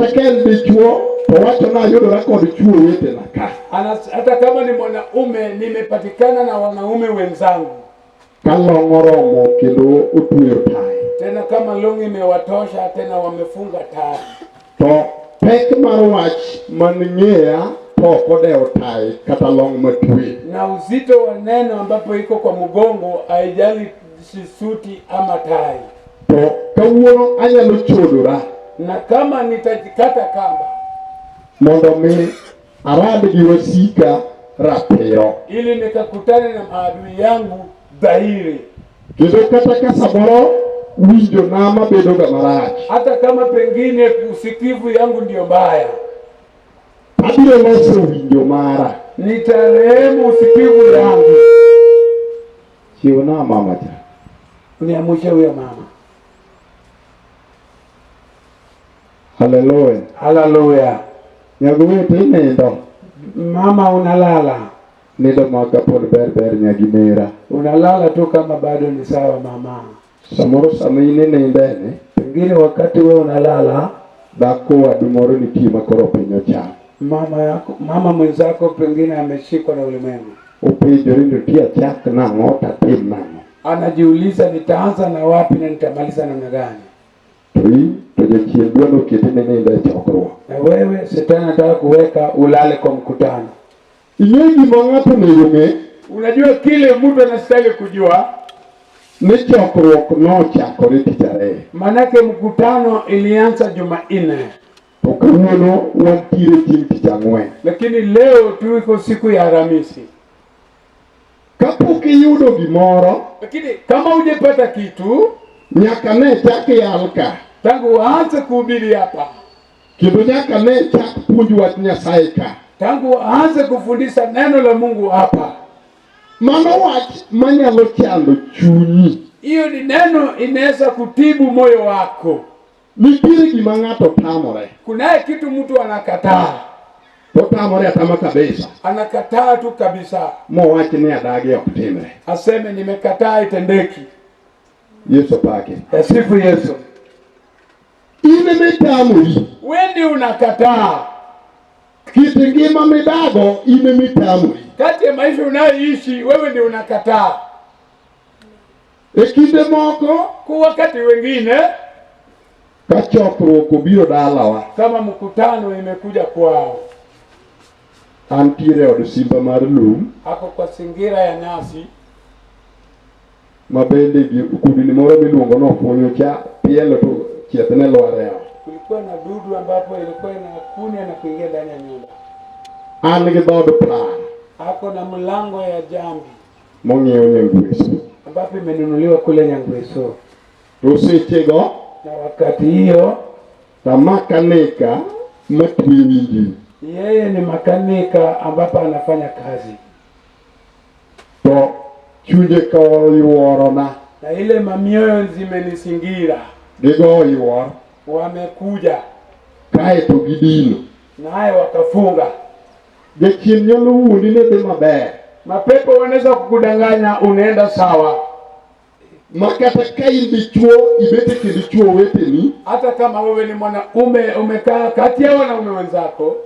Ka en dichuo to wacho ni ayudora kod chuo wetena ka. Hata kama ni mwanaume, nimepatikana na wanaume wenzangu. Ka long oromo kendo otweyo tai. Tena kama long imewatosha, tena wamefunga tai. To pek mar wach man ng'eya to ok odewo tai kata long matwe. Na uzito wa neno ambapo iko kwa mgongo haijali suti ama tai. To kawuono anyalo chodora. Na kama nitajikata kamba mondo mi arad gi wasika ratiro, ili nikakutane na maadui yangu dhahiri. Kendo kata ka samoro winjo na mabedo ga marach, hata kama pengine usikivu yangu ndiyo mbaya, abiro loso winjo mara, nitarehemu usikivu yangu. Chiwna mama cha. Uniamushe huyo mama. Haleluya. Haleluya. Nyagowete inindo. Mama unalala. Nindo maka pod ber ber nyaginera. Unalala tu kama bado ni sawa mama. Samoro sama in inindeni. Pengine wakati wewe unalala, dhako wadu moro nitie ma koro piny ochamo. Mama yako, mama mwenzako pengine ameshikwa na ulimwengu. Openjore ni to achak nang'o to atim nang'o. Anajiuliza nitaanza na wapi na nitamaliza namna gani? To in to jachien dwa noketi ni nindo e chokruok. Na wewe shetani anataka kuweka ulale kwa mkutano. Ing'e gima ng'ato onego ng'e? Unajua kile mtu anastahili kujua ni chokruok nochakore tich ariyo. Manake mkutano ilianza Jumanne. To kawuono wantiere chieng' tich ang'wen. Lakini leo tuko siku ya Alhamisi. Kapok iyudo gimoro, lakini kama hujapata kitu, nyaka ne chak yal ka. Tangu waanze kuhubiri hapa. Kendo nyaka ne chak puonj wach Nyasaye ka. Tangu waanze kufundisha neno la Mungu hapa. Mano wach manyalo chando chunyi. Hiyo ni neno inaweza kutibu moyo wako. Nitiere gima ng'ato tamore. Kunaye kitu mtu anakataa. Otamore atama kabisa. Anakataa tu kabisa. Mowach ni adagi ok timre. Aseme nimekataa itendeki. Yesu pake. Asifu Yesu. In emitamori. Wewe ndio unakataa. Kit ngima midago in emitamori. Kati ya maisha unayoishi wewe ndio unakataa. E kinde moko, kwa wakati wengine, ka chokruok obiro dalawa, kama mkutano imekuja kwao, antiere e od simba mar lum, ako kwa singira ya nyasi, ma bende kudni moro miluongo ni ofunyu cha pielo to chieth ne lwar e ot. Kulikuwa na dudu ambapo ilikuwa inakunya na kuingia ndani ya nyumba. An gi dhood plan. Ako na mlango ya jambi mong'iew Nyangweso. Ambapo imenunuliwa kule Nyangweso. To sechego na wakati hiyo to makanika matweyo injin. Yeye ni makanika ambapo anafanya kazi. To chunje ka oyuorona. Na ile mamioyo zimenizingira. Gigo yuor. Wamekuja. Kae to gidino. Naye wakafunga. Jachien nyalo wuondi ni dhi maber. Mapepo wanaweza kukudanganya unaenda sawa. Ma kata ka in dichuo ibet e kind chuo weteni. Hata kama wewe ni mwanaume umekaa kati ya wanaume wenzako.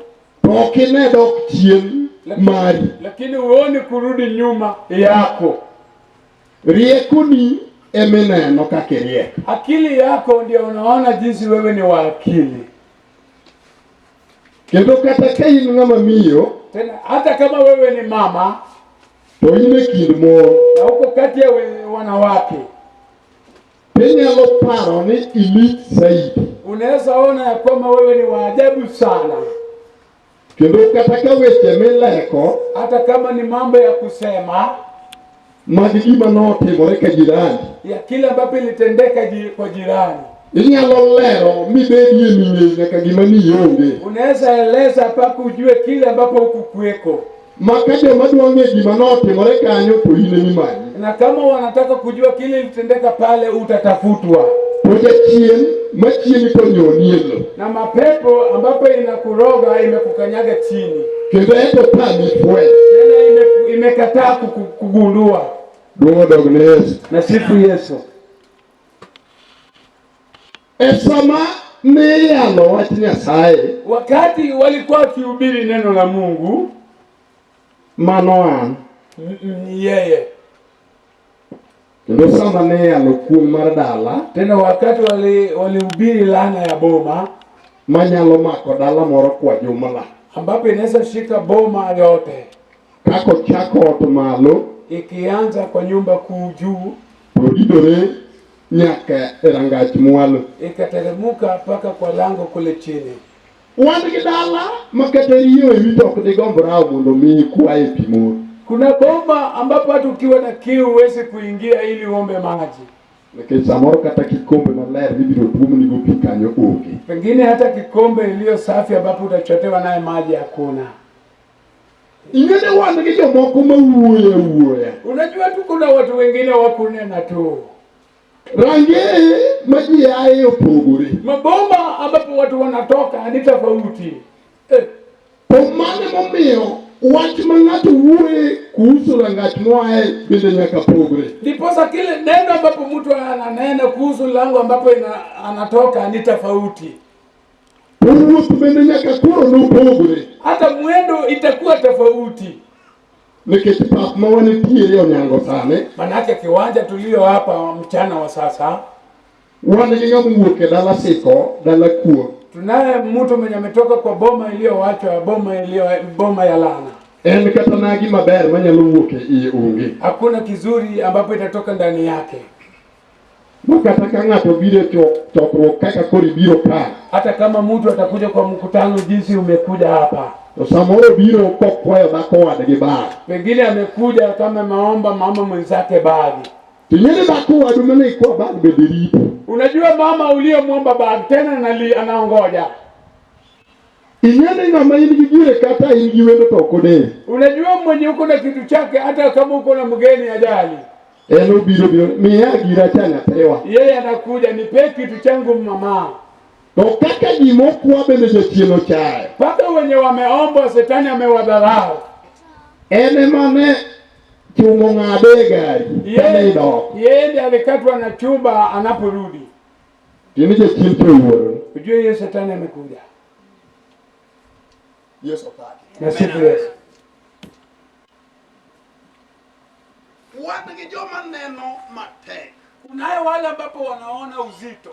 To ok ine dok chien mari. Lakini huoni kurudi nyuma yako. Riekoni emineno kaka iriek. Akili yako ndio unaona jinsi wewe ni wa akili. Kendo kata ka in ng'ama miyo, tena hata kama wewe ni mama, to in e kind mon, na uko kati ya wanawake, inyalo paro ni ilich saidi. Unaweza ona ya kwamba wewe ni wa ajabu sana. Kendo kata ka weche mileko, hata kama ni mambo ya kusema mag gima notimore ka jirani, ya kile ambapo ilitendeka kwa jirani, inyalo lero mibedie ming'eyo nyaka gima nionge. Unaweza eleza mpaka ujue kile ambapo hukukuweko. Ma ka joma dwa ng'e gima notimore kanyo to in emimanyi. Na kama wanataka kujua kile ilitendeka pale utatafutwa. To jachien machieni to nyoni e lo. Na mapepo ambapo inakuroga imekukanyaga chini. Kendo ento tami fweny. Tena imekataa kugundua. Duong' odog ne Yesu. Na sifu Yesu. E sama ne iyalo wach Nyasaye, Wakati walikuwa wakihubiri neno la Mungu, mano an. Ni yeye. Kendo sama ne iyalo kuong' mar dala, Tena wakati walihubiri laana ya boma manyalo mako dala moro kwa jumla. Ambapo inaweza shika boma yote, Kaka ochako ot malo, ikianza kwa nyumba kuu juu, to ridore nyaka e rangach mwalo. Ikateremka mpaka kwa lango kule chini. Wan gi dala ma kata riyo e wi to ok digomb rawo mondo mi ikwaye pi moro. Kuna boma ambapo hata ukiwa na kiu huwezi kuingia ili uombe maji. Nikech samoro kata kikombe maler mibiro tuomnigo pi kanyo onge. Pengine hata kikombe iliyo safi ambapo utachotewa naye maji hakuna. Ing'e ni wan gi jomoko ma wuoyo awuoya. Unajua tu kuna watu wengine wakunena tu. Rangeye ma ji aye opogore. Maboma ambapo watu wanatoka ni tofauti. To mano emomiyo wach ma ng'ato wuoye kuhusu rangach moaye bende nyaka pogre. Ndiposa kile neno ambapo mtu ananena kuhusu lango ambapo anatoka ni tofauti. To wuoth bende nyaka koro nopogre. Hata mwendo itakuwa tofauti. Nikech pap ma wantiere onyango sani. Manake kiwanja tulio hapa mchana wa sasa. Wan gi ng'ama owuok e dala siko, dala kuo. Tunaye mtu mwenye ametoka kwa boma iliyowachwa, boma ya laana. En kata nagi maber manyalo wuok e iye onge. Hakuna kizuri ambapo itatoka ndani yake. Ma kata ka ng'ato biro e chokruok kaka koro ibiro ka. Hata kama mtu atakuja kwa mkutano jinsi umekuja hapa. To samoro biro kokwayo dhako wadgi bag. Pengine amekuja kama ameomba mama mwenzake bagi. To ing'e ni dhako wadu mane ikwa bag bende rito. Unajua mama uliyemwomba bag tena anaongoja. Ing'e ni ng'ama in gi gire kata in gi wendo to ok odew. Unajua mwenye uko na kitu chake hata kama uko na mgeni ajali. En obiro biro miya gira cha nyathiwa. Yeye anakuja nipe kitu changu mama. To kaka ji mokwa bende jachien ochayo. Mpaka wenye wameombwa shetani amewadharau. En ema ne chungo ng'ade e gari kane idok. Yeye ndiye alikatwa na chumba anaporudi. Tiende jachien to owuoro. Ujue hiyo shetani amekuja. Yesu opaki. Na sifu Yesu. Wan gi joma neno matek. Kunayo wale ambapo wanaona uzito.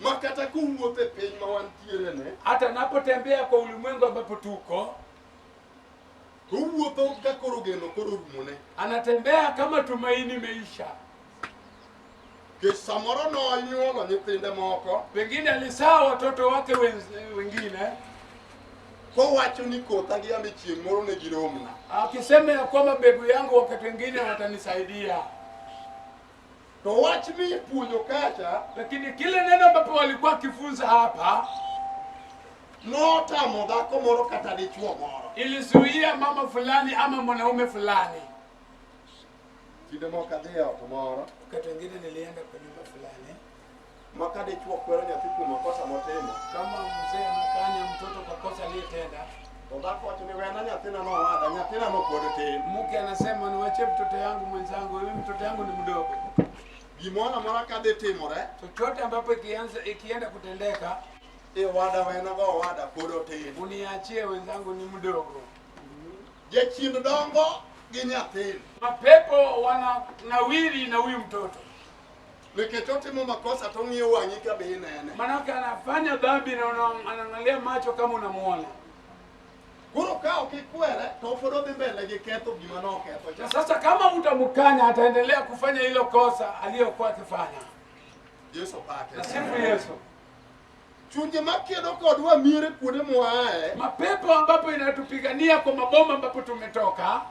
Ma kata kowuotho e piny ma wantiere ne. Hata napotembea kwa ulimwengu ambapo tuko. Owuotho ka koro geno koro rumone. Anatembea kama tumaini imeisha. Nikech samoro nonyuolo nyithinde moko. Pengine alizaa watoto wake wengine. Kowacho ni kotha gi ambe chieng' moro ne giromna. Akisema ya kwamba mbegu yangu wakati wengine watanisaidia. To wach mi puonjo kacha, lakini kile neno ambapo walikuwa wakifunza hapa notamo dhako moro kata dichuo moro. Ilizuia mama fulani ama mwanaume fulani. Kinde moko adhi e ot moro. Wakati wengine nilienda kwa nyumba fulani. Ma ka dichuo kwero nyathi kuom makosa motimo. Kama mzee anakanya mtoto kwa kosa aliyetenda. To dhako wacho ni wena nyathina no owada, nyathina no pod tin. Mke anasema niwachie mtoto yangu mwenzangu, mimi mtoto yangu ni mdogo. Gimoro amora kadhi timore, chochote ambapo ikienda kutendeka, e wada wena go owada pod otin. Uniachie wenzangu ni mdogo. Jachien dongo gi nyathini. Mapepo wananawiri na huyu mtoto. Nikech otimo makosa to ong'iyo wang'i ka be inene. Manake anafanya dhambi na anaangalia macho kama unamuona. Koro ka ok ikwere to pod odhi mbele gi ketho gima noketho cha. Na sasa kama utamkanya ataendelea kufanya hilo kosa aliyokuwa akifanya. Yesu opake. Na sifu Yesu. Chunje makedo kodwa miere kuonde mwaaye. Mapepo ambapo inatupigania kwa maboma ambapo tumetoka.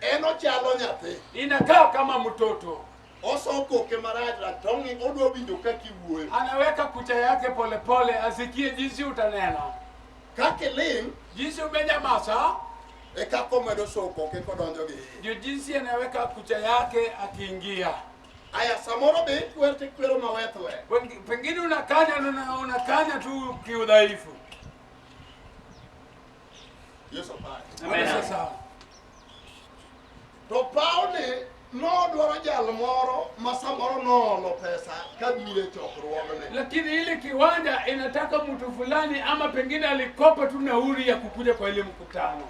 En ochalo nyathi. Inakaa kama mtoto. Oso koke marach rach to odwa winjo kaka iwuoyo. Anaweka kucha yake polepole asikie jinsi utanena. Kaka iling', jinsi umenyamaza, e kaka omedo somo koke kodonjo gi iye. Ndio jinsi anaweka kucha yake akiingia. Aya, samoro be ikwer to ikwero maweth we. Pengine unakanya, unakanya tu kiudhaifu. Yesu opaki. Amen. Sasa. To pawni Nodwaro jal moro ma samoro noolo pesa kabiro e chokruogne. Lakini ile kiwanja inataka mtu fulani ama pengine alikopa tu nauli ya kukuja kwa ile mkutano.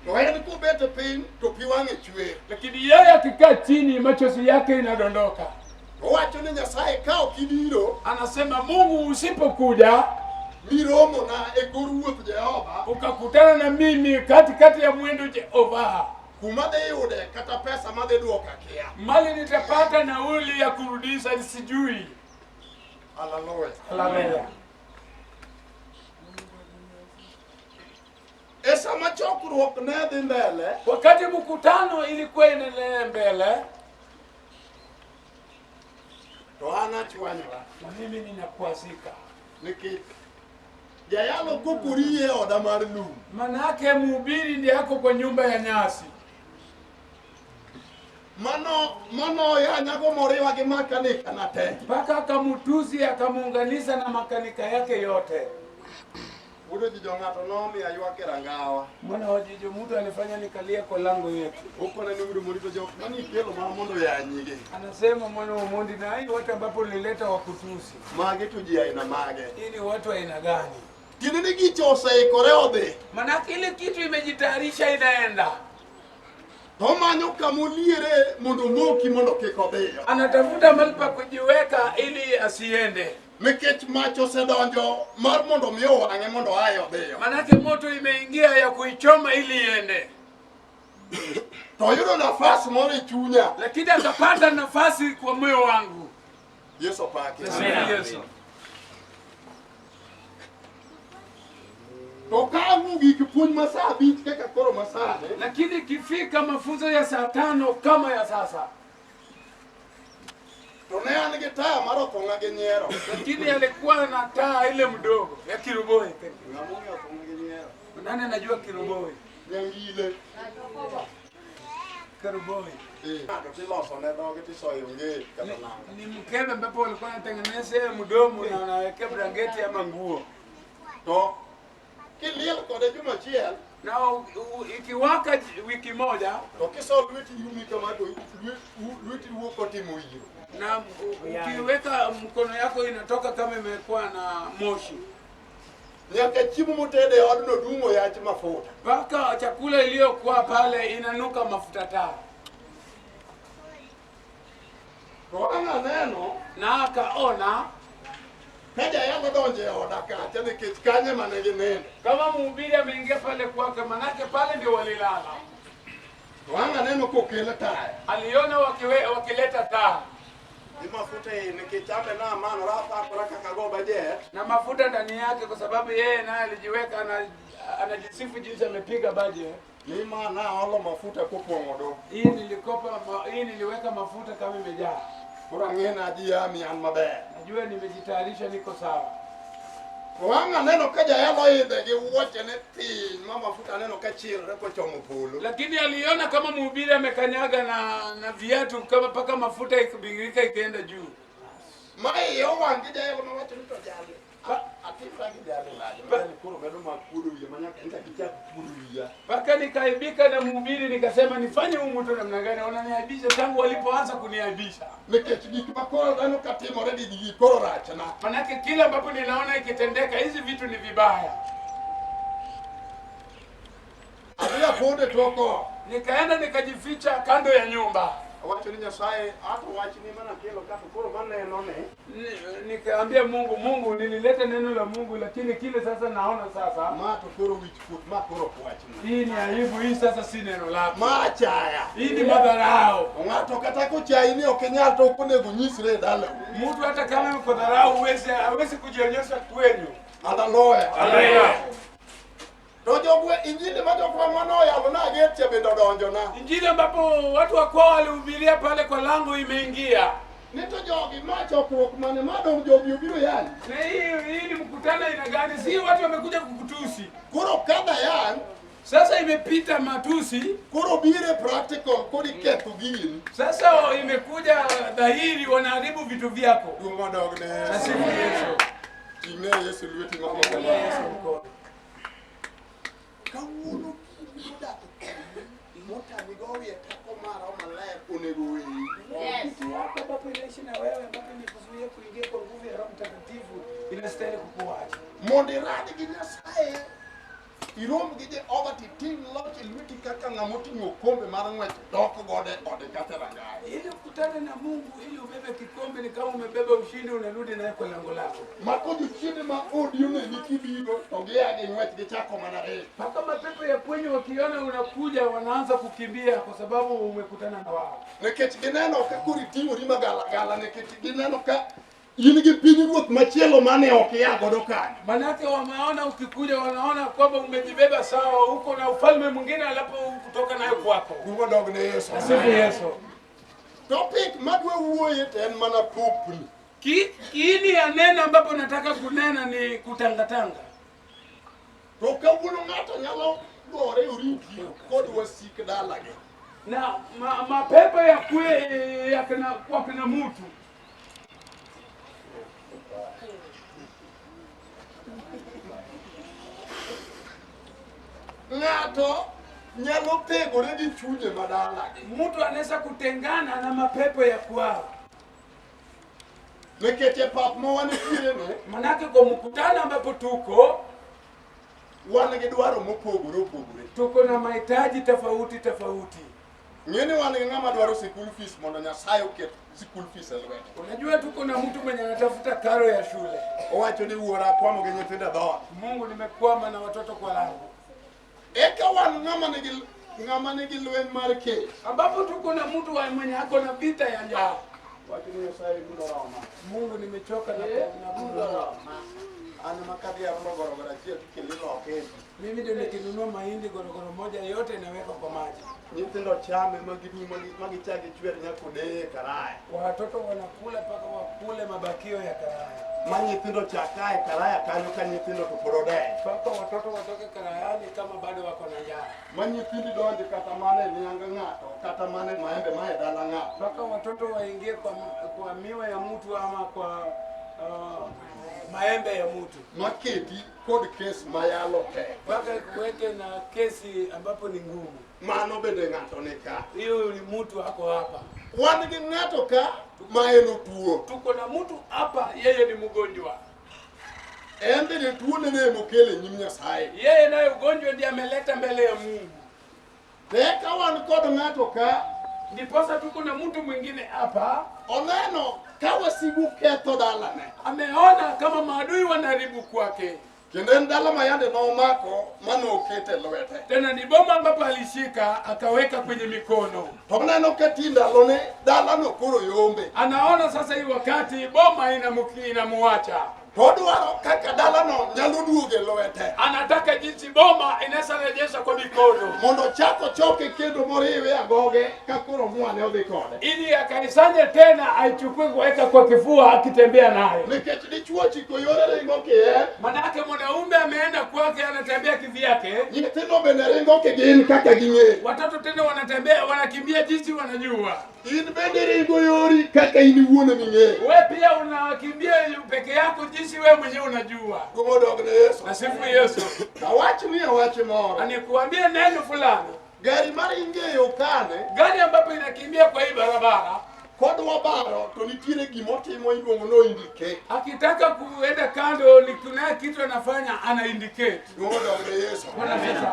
To en kobet piny to pi wang'e chwer. Lakini yeye akikaa chini machozi yake inadondoka. Owacho ni Nyasaye ka ok ibiro Anasema Mungu, usipokuja miromona e kor wuoth Jehova ukakutana na mimi katikati ya mwendo Jehova, kuma dhi yude kata pesa madhi duoka kia. mali nitapata nauli ya kurudisha sijui. Haleluya. Haleluya. E sama chokruok ne dhi mbele, Wakati mkutano ilikuwa inaendelea mbele, to an achwanyora na mimi ninakwazika, nikech jayalo kokori e oda mar lum manake mhubiri ndiye ako kwa nyumba ya nyasi mano mano yanyago moriwa gi makanika na te. mpaka akamutusi akamuunganisha na makanika yake yote. Wuod Ojijo ng'ato nomiyo aywak e rangawa. Mwana wa Ojijo, mtu alifanya nikalia kwa lango yetu. Okona ni wuod Omondi to jok mane ikelo mana mondo oyanyigi. Anasema mwana wa Omondi, na hii watu ambapo nilileta wakutusi, Magi to ji aina mage. hii ni watu aina gani? Tiende ni gicha oseikore odhi. Manake ile kitu imejitayarisha inaenda, To omanyo kamoliere mondo omoki mondo kik odhiyo. anatafuta mahali pa kujiweka ili asiende, Nikech mach osedonjo mar mondo mi owang'e mondo oaye odhiyo. manake moto imeingia ya kuichoma ili iende, To oyudo nafas moro e chunya. lakini akapata nafasi kwa moyo wangu. Yesu opaki. Sifu Yesu. To ka awuo gik puonj ma saa abich kaka koro masani, Lakini ikifika mafunzo ya saa 5 kama ya sasa, to ne an gi taya mar othung'a gi nyiero. lakini alikuwa na taa ile mdogo ya kiroboi. Ng'ama ong'eyo othung'a gi nyiero? Nani anajua kiroboi? Nyangile. Kiroboi Eh. Ng'ato tiloso ne dhoge tisoyo onge kata nanga. ni mkebe ambapo walikuwa wanatengenezea mdomo na wanawekea blanketi ama nguo, To kiliel kode juma achiel, na ikiwaka wiki moja to kiso lweti yumi kama to lweti wuok kotimo iro. na ukiweka mkono yako inatoka kama imekuwa na moshi, Nyaka chiemo motede e odno dung'o yach mafuta. mpaka chakula iliyokuwa pale inanuka mafuta taa. To ang' aneno Na akaona ka jayalo donjo e oda kacha nikech kanyo ema ne gininde. kama mhubiri ameingia pale kwake, manake pale ndio walilala. To ang' aneno kokel taya. Aliona wakileta taa Gi mafuta e nikech ambe namanora apakora kaka go bajet. na mafuta ndani yake, kwa sababu yeye naye alijiweka, anajisifu jinsi amepiga baje. Ni ma naolo mafuta kopong'o do. Hii nilikopa, hii niliweka mafuta kama imejaa. Koro ang'e ni ajiami an maber. Najua nimejitayarisha, niko sawa. To ang' aneno ka jayalo idhe gi wuochene piny ma mafuta aneno ka chilre kochomo polo. Lakini aliona kama mhubiri amekanyaga na viatu kama mpaka mafuta ikibingirika ikaenda juu. Ma iye owang' gi jayalo mawacho ni to jali. Atimra gi jali nade? Ma jali koro medo ma kuodo wiye ma nyaka en kichak kuodo wiya. Mpaka nikaibika na mhubiri, nikasema nifanye huu mtu namna gani? Wananiaibisha tangu walipoanza kuniaibisha. Nikech gik ma koro aneno ka timore gi gigi koro rachna. Manake kila ambapo ninaona ikitendeka hizi vitu ni vibaya. Adhi aponde tok ot. Nikaenda nikajificha kando ya nyumba. Awacho ni Nyasaye ato wachni mana kelo ka to koro maneno ni Nikaambia Mungu, Mungu nilileta neno la Mungu, lakini kile sasa naona sasa ma to koro wich kuot ma koro ok wachni. hii ni aibu, hii sasa si neno lako, Ma achaya. hii ni madharau. Ng'ato kata kochayi ni ok inyal to ok onego nyisre e dalau. Mtu hata kama yuko dharau hawezi kujionyesha kwenyu. Haleluya. Amen. To jogwe injili ma jogweng'wa noyalo nager cha bende odonjona. Injili ambapo watu wa kwao walihubiria pale kwa lango imeingia. Ni to jogi ma chokruok mane ma dong' jogi obiro yanyi. Na hii ni mkutano aina gani? Si watu wamekuja kukutusi. Koro kadha yang Sasa imepita matusi, koro biro e practical koro iketho gini. sasa imekuja dhahiri, wanaharibu vitu vyako. Duong' odogne. Asifu Yesu. Ting'ne Yesu lweti malo Yesu mkono. Kawuono gini modak. Motami gowie teko mar Roho Maler onego weyi. Kitu yako ambapo inaishi na wewe ambapo imekuzuia kuingia kwa nguvu ya Roho Mtakatifu inastahili kukuacha. Mondo irad gi Nyasaye, irom gi Jehova titing' loch e lweti kaka ng'ama oting'o okombe mar ng'wech dok godo e ode kata e rangae. Ili ukutane na Mungu, ili ubebe kikombe, ni kama umebeba ushindi, unarudi naye kwa lango lako. Mako jochiende ma odi oneni kibiro to gia gi ng'wech gichako mana ringo. Mpaka mapepo ya kwenyu wakiona unakuja, wanaanza kukimbia kwa sababu umekutana na wao. Nikech gineno ka koro iting'ori magalagala, nikech gineno ka in gi pinyruoth machielo mane ok ia godo kanyo. Manake wameona ukikuja, wanaona kwamba umejibeba sawa, uko na ufalme mwingine alapo kutoka nayo kwako. Duong' odog ne Yesu. Asifu Yesu. Topic madwa wuoye to en mana popni. Kiini ya neno ambapo nataka kunena ni kutangatanga. To kawuono ng'ato nyalo gore oriti kod wasik dalagi. Na mapepo ya kwe ya kina, kwa kina mtu. Ng'ato nyalo thegore gi chunje madalagi. Mtu anaweza kutengana na mapepo ya kwao. Nikech e pap ma wantiere no, Manake kwa mkutano ambapo tuko, wan gi dwaro mopogore opogore. tuko na mahitaji tofauti tofauti. Ng'eni wan gi ng'ama dwaro sikul fees mondo Nyasaye oket sikul fees e lwete. Unajua tuko na mtu mwenye anatafuta karo ya shule. Owacho ni wuora akwamo gi nyithindo e dhoot. Mungu, nimekwama na watoto kwa lango. Eka wan ng'ama nigi lweny mar kech. Ambapo tuko na mtu mwenye ako na vita ya njaa. Wacho ni Nyasaye biro roma. Mungu, nimechoka na kununua. An ema kadhi arumo gorogoro achiel tikele iloke e pi. Mimi ndio nikinunua mahindi gorogoro moja yote inawekwa kwa maji. Nyithindo chame ma gichak gichwer nyaka odeye e karaya. Watoto wanakula mpaka wakule mabakio ya karaya. Ma nyithindo chak ka e karaya kanyo ka nyithindo to pod odenyo. Mpaka watoto watoke karayani kama bado wako na njaa. Ma nyithindi donjo kata mana e niang ng'ato, kata mana e maembe ma e dala ng'ato. Mpaka watoto waingie kwa miwa ya mtu ama kwa maembe ya mtu. Maketi kod kes mayalo tek. Mpaka kuweke na kesi ambapo ni ngumu. Mano bende ng'ato ni ka. Hiyo ni mtu ako hapa. Wan gi ng'ato ka ma en otuo. Tuko na mtu hapa, yeye ni mgonjwa. En bende tuo ne emokelo e nyim Nyasaye. Yeye naye ugonjwa ndiye ameleta mbele ya Mungu. Eka wan kod ng'ato ka, Ndiposa tuko na mtu mwingine hapa, oneno ka wasigu ketho dalane. ameona kama maadui wanaharibu kwake. Kendo en dala ma yande nomako manokete lwete. Tena ni boma ambapo alishika akaweka kwenye mikono. To oneno ka ti ndalone dalano koro yombe. Anaona sasa hii wakati boma inamuacha. To odwaro kaka dalano nyalo duogo e lwete. Anataka jinsi boma inaweza rejesha kwa mikono. Mondo ochak ochoke kendo moriwe agoge ka koro mwane odhi kode. Ili akaisanye tena aichukue kuweka kwa kifua akitembea nayo. Nikech dichuo ochiko yore ringo kien, Manake mwanaume ameenda kwake anatembea kivyake. nyithindo bende ringo kigin kaka ging'eyo. Watoto tena wanatembea wanakimbia jinsi wanajua. In bende ringo yori kaka in iwuon eming'eyo. We pia unakimbia peke yako jinsi wewe mwenyewe unajua. Duong' odog ne Yesu. Nasifu Yesu. Awachni awach moro. Anikuambie neno fulani. Gari maringo e yo kane, Gari ambapo inakimbia kwa hii barabara, kodwa baro to nitiere gimotimo iluongo ni indicate. akitaka kuenda kando ni kuna kitu anafanya ana indicate. Duong' odog ne Yesu. Bwana asifiwe.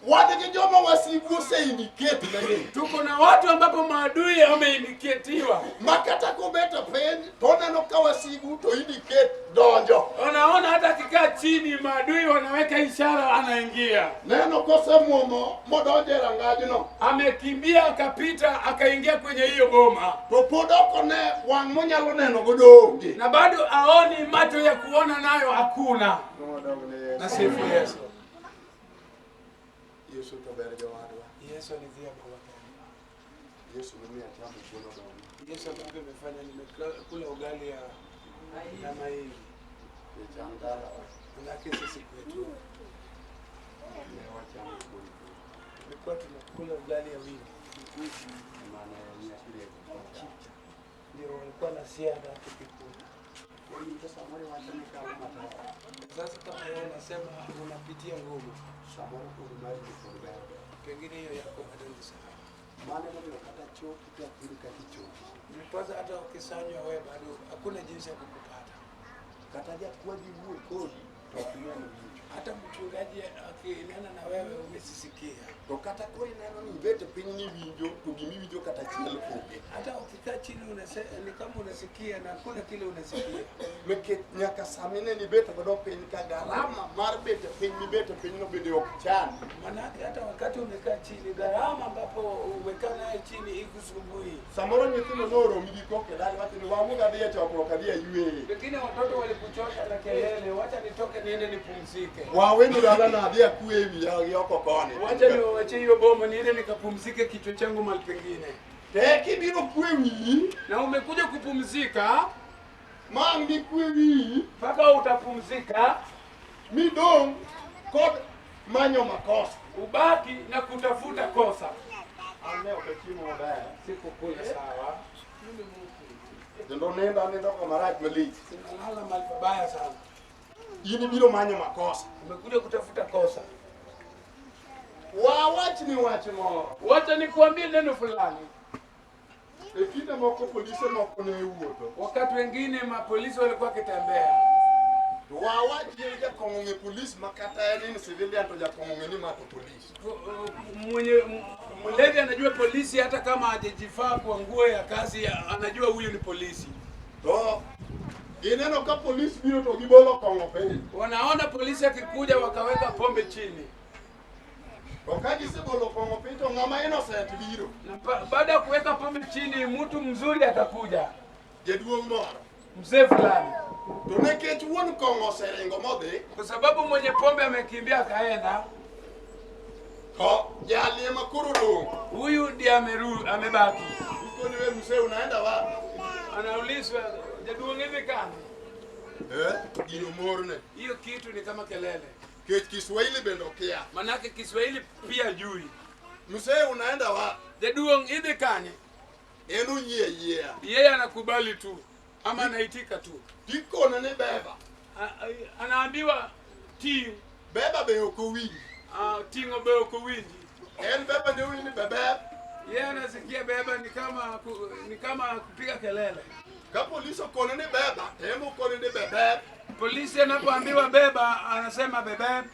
Wan gi joma wasigu ose indicate negi. Tuko na watu ambapo maadui wameindicatiwa. Ma kata kobet e piny to oneno ka wasigu to indicate donjo. Wanaona hata akikaa chini maadui wanaweka ishara anaingia. Neno kosemuomo modonjo e rangajno Amekimbia akapita akaingia kwenye hiyo boma. to pod ok one wang' monyalo neno godo onge. Na bado aoni, macho ya kuona nayo hakuna. Duong' odog ne Yesu. Nasifu Yesu. Yesu to ber jowadwa. Yesu alidhia kwa wapendwa. Yesu nomiyo achamo kuon oduma. Yesu ambaye amefanya nimekula ugali ya mahindi. Jochan dalawa Manake sisi kwetu ne wachamo kuon tulikuwa tunakula ugali ya wingi. Mane nyakirego wachamo. Ndio walikuwa na siaga tukikula. To samoro iwacho ni kalo matek. Sasa kama wewe unasema unapitia ngumu, Samoro kodhi mar ji pod ber ber. Pengine hiyo yako bado ni sawa. Mano emomiyo kata choki to ok iyud kaka ichoki. Ndiposa hata ukisanywa wewe bado hakuna jinsi ya kukupata. Kata jakwadhi wuo kodi to ok inyal winjo. Hata mchungaji akinena na wewe huwezi. To kata koro ineno ni ibet piny ni iwinjo to gimiwinjo kata achiel onge. Hata ukikaa chini ni kama unasikia na hakuna kile unasikia. Nikech nyaka sama ineno ibet godo piny ka garama mar bet e piny mibet e pinyno bende ok chandi. Manake hata wakati umekaa chini, gharama ambapo umekaa naye chini ikusumbui. Samoro nyithindo noromi gi koko e dala wacho ni wawuog adhi e chokruok adhi ayueye. Pengine watoto walikuchosha na kelele, wacha nitoke niende nipumzike. Wawendo dala na adhi akwe e wiya gi oko koni. Wacha niwaachie hiyo boma niende nikapumzike kichwa changu mahali pengine. Te kibiro kwe wiyi, Na umekuja kupumzika, ma ang' nikwe wiyi, mpaka utapumzika, midong' kod manyo makosa. Ubaki na kutafuta kosa. An ne ok achiemo maber. Sikukula sawa. Kendo nindo anindo kama malich. Sinalala mahali pabaya sana. In ibiro manyo makosa. Umekuja kutafuta kosa. Wawach ni wach moro. Wacha nikuambie neno fulani. E kinde moko polise moko ne wuotho. Wakati wengine mapolisi walikuwa wakitembea. To wawach ni jakong'o ong'e polis ma kata en in civilian to jakong'o ong'e ni ma to polis. Mwenye mlevi anajua polisi hata kama hajajifaa kwa nguo ya kazi, anajua huyu ni polisi. To gineno ka polis biro to gibolo kong'o piny. Wanaona polisi akikuja wakaweka pombe chini. To ka gisebolo kong'o piny to ng'ama innocent biro. Na baada ya kuweka pombe chini, mtu mzuri atakuja, Jaduong' moro. Mzee fulani. To nikech wuon kong'o oseringo modhi, Kwa sababu mwenye pombe amekimbia akaenda, to jali ema koro dong'. Huyu ndiye amebaki. Ikoni we mzee unaenda wapi? Anaulizwa, jaduong' hivi kani? Eh, gino morne. Hiyo kitu ni kama kelele. Kech Kiswahili bende okia. Manake Kiswahili pia jui. Mzee unaenda wapi? Jaduong' idhi kanye? En oyie yiea. Yeye anakubali tu ama anaitika tu. Tikone ni beba. Anaambiwa ting'. Beba be ok owinji. Ting'o be ok owinji. En beba ne owinji ni bebeb. Yeye anasikia beba ni kama kupiga kelele. Ka polis okone ni beba, to en okone ni bebeb. Polisi anapoambiwa beba anasema bebeb.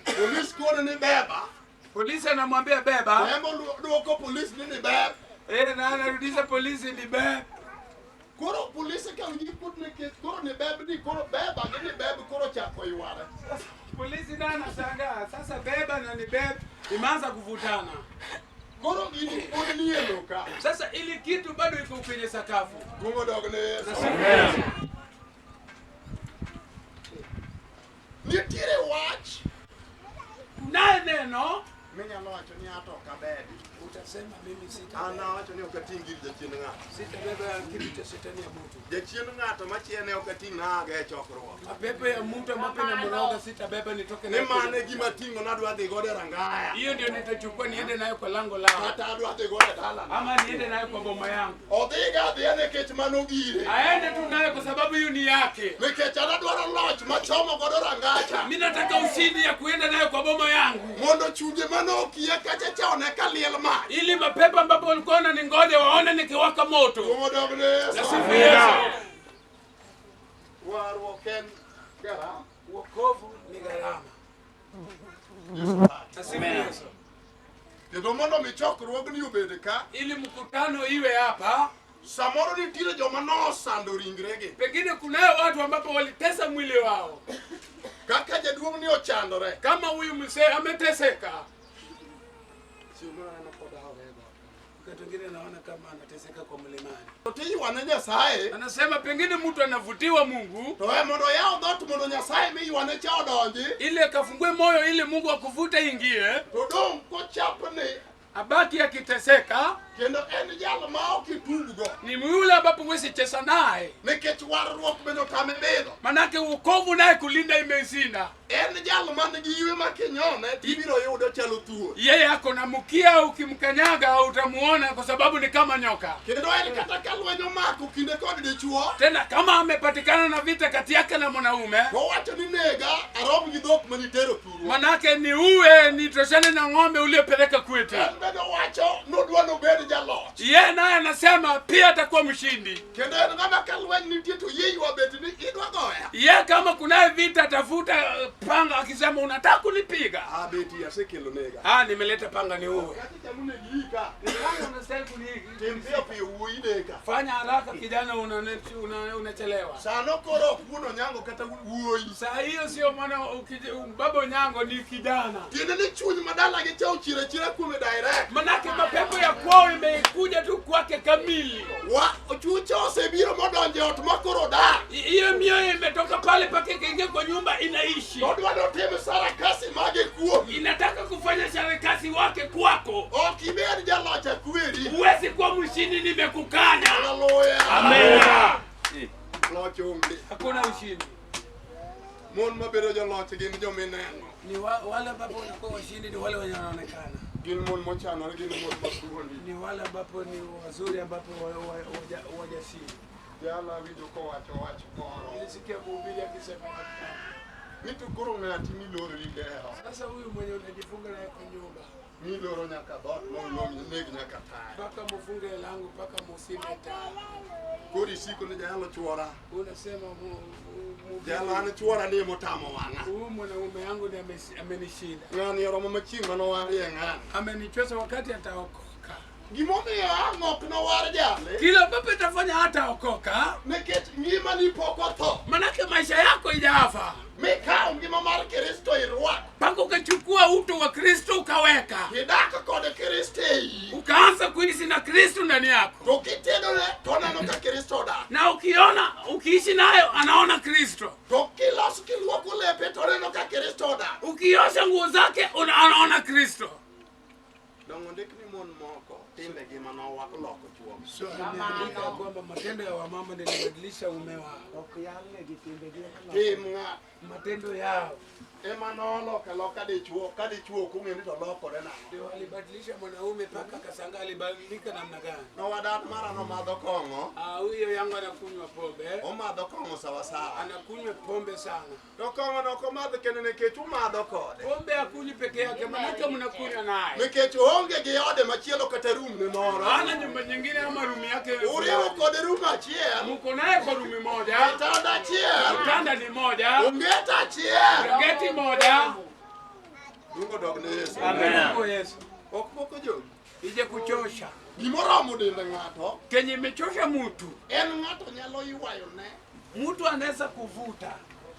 Polis kone ni beba, Polisi anamwambia to beba. en duoko polis ni beb. Eh, na anarudisha polisi ni beb. Koro polisi ka winji kuot nikech koro ni beb ni koro beba gi ni beb koro chako yware. Polisi naye anashangaa sasa, beba na ni beb imeanza kuvutana. Koro gini pod nie lowo ka. Sasa ili kitu bado iko kwenye sakafu. Duong' odog ne Yesu. Na sifu Yesu. Nitiere wach Kunaye neno minyalo wacho ni ato ok abedi. Utasema mimi sita An awacho ni ok ating' gir jachien ng'ato. sitabeba kitu cha shetani ya mtu. Jachien ng'ato machiene ok ating' naga e chokruok. Mapepo ya mtu ambapo inamroga sitabeba nitoke Ni nayo mano kwenye- e gima ating'o nadwa dhi godo e rangaya. Hiyo ndio nitachukua niende nayo kwa lango lao Kata adwa dhi godo e dalana. ama niende nayo kwa boma yangu. Odhiga adhiya nikech mano gire. Aende tu nayo kwa sababu hiyo ni yake. Nikech an adwaro loch machomo godo rangacha. Mimi nataka ushindi ya kuenda nayo kwa boma yangu, Mondo chunje manokiya kacha cha one ka liel mach. Ili mapepo ambapo walikuwa wananingoja waone nikiwaka moto. Duong' odog ne Yesu. Na sifu Yesu. Warruok en garama. Wokovu ni gharama. Yesu paki. Na sifu Yesu. Kendo mondo mi chokruogni obed ka, Ili mkutano iwe hapa, samoro nitiere joma nosando ringregi. Pengine kunayo watu ambapo walitesa mwili wao, Kaka jaduong' ni ochandore. Kama huyu mzee ameteseka. Chieng' moro aneno kodawo e got. Wakati wengine naona kama anateseka kwa mlimani. To tiywane Nyasaye, Anasema pengine mtu anavutiwa Mungu to e mondo oyaw dhoot mondo Nyasaye miywane cha odonji, ili akafungue moyo ili Mungu akuvute ingie, to dong' kochapni abaki akiteseka. Kendo en jal ma ok ituggo. Ni yule ambapo huwezi cheza naye, Nikech warruok bende otame bidho. Manake wokovu naye kulinda imeshinda. En jal man gi ywe ma kinyone tibiro yudo chalo thuol. Yeye ako na mkia, ukimkanyaga utamuona kwa sababu ni kama nyoka. Kendo en kata ka lweny omako kinde kod dichuo, Tena kama amepatikana na vita kati yake na mwanaume, to owacho ni nega arom gi dhok manitero thurwa. Manake ni uwe nitoshane na ng'ombe uliopeleka kwetu. En bende owacho nodwa nobed jaloch. Yeye naye anasema pia atakuwa mshindi. Kendo en ng'ama ka lweny nitie to yie ywa bet ni idwa goya. Yeye kama kunaye vita atafuta panga akisema unataka kunipiga. Ah, beti asekelo nega. Ah, nimeleta panga ni uwe. Kati chamunegi ika. Tim piyo piyo wuoyi nega. Fanya haraka kijana, unachelewa. Sano koro ok wuon Onyango kata wuoyi. Saa hiyo sio mwana baba Onyango ni kijana. Tiende ni chuny madalagi cha ochira chira kuome direct. Manake mapepo ya kwao imekuja tu kwake kamili. Wa chucha osebiro modonjo e ot ma koro dak. Hiyo mioyo imetoka pale pake ikaingia kwa nyumba inaishi. Odwa notim sarakasi mage kuomi. Inataka kufanya sarakasi wake kwako. Ok ibed jaloch akweri. Huwezi kuwa mshindi, nimekukanya. Haleluya. Amen. Loch onge. Hakuna ushindi. Mon mabedo joloch gin jomineno. Ni wale ambapo wanakuwa washindi ni wale wenye wanaonekana. Gin mon mochanore, gin mon mathuondi. Ni wale ambapo ni wazuri ambapo wajasiri. Jala winjo kowacho wach moro. Nilisikia mhubiri akisema Ni to koro ng'ati milorori deho. Sasa huyu mwenye unajifunga naye kwa nyumba. Miloro nyaka dhoot molom neg nyaka taya. Mpaka mufunge lango mpaka musime taa. Koro isiko ni jalo chuora. Unasema Jalo an chuora ni emotamo wang'a. Huyu mwanaume yangu ndiye amenishinda. Ng'ani oromo machiegni manowarie ng'ani. Amenichosa wakati ataokoka. Gimomiyo ang' ok nowar jale. Kila ambapo itafanya hataokoka. Nikech ngimani pok otho. Manake maisha yako ijafa. Mikawo ngima mar Kristo irwako. Mpaka ukachukua utu wa Kristo ukaweka. Idak kod Kristo e iyi. Ukaanza kuishi na Kristo ndani yako. To kitedone to oneno ka Kristo odak. Na ukiona ukiishi nayo anaona Kristo. To kiloso kiluoko lepe to oneno ka Kristo odak. Ukiosha nguo zake anaona Kristo. Dongo ndik ni mon moko timbegi manowaloko chuogi. So ameandika kwamba matendo ya wamama ndio yanabadilisha ume wao. Ok yalne gi timbegi. Tim ng'ato. Matendo yao ema noloko aloka dichuo ka dichuo ok ong'e ni to lokore nang'o. Ndio alibadilisha mwanaume mpaka akashangaa alibadilika namna gani. Nowadat mara nomadho kong'o. Ah, huyo yangu anakunywa pombe. Omadho kong'o sawa sawa. Anakunywa pombe sana. To kong'o no ok omadh kende nikech umadho kode. Pombe hakunywi peke yake, manake mnakunywa naye. Nikech oonge gi ode machielo kata room ne moro. Hana nyumba nyingine ama room yake. Uriwo kode room achiel. Mko naye kwa room moja. Kitanda achiel. Kitanda ni moja. Onget achiel. Geti moja. Luongo dog ne Yesu. Amen. Yesu. Ok poko jogi. Ije kuchosha. Gimoromo dend ng'ato. Kenye imechosha mtu. En ng'ato nyalo ywayo ne. Mtu anaweza kuvuta.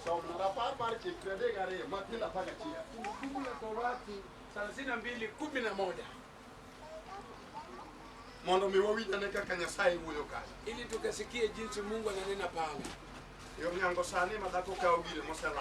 Somna rapar mar chik 32 matindo 11. Kumbukumbu la Torati 32:11. Mondo mi wawinj ane kaka Nyasaye wuoyo kacha. Ili tukasikie jinsi Mungu ananena pale. Yo nyango sani ma dhako kawo gire moselal.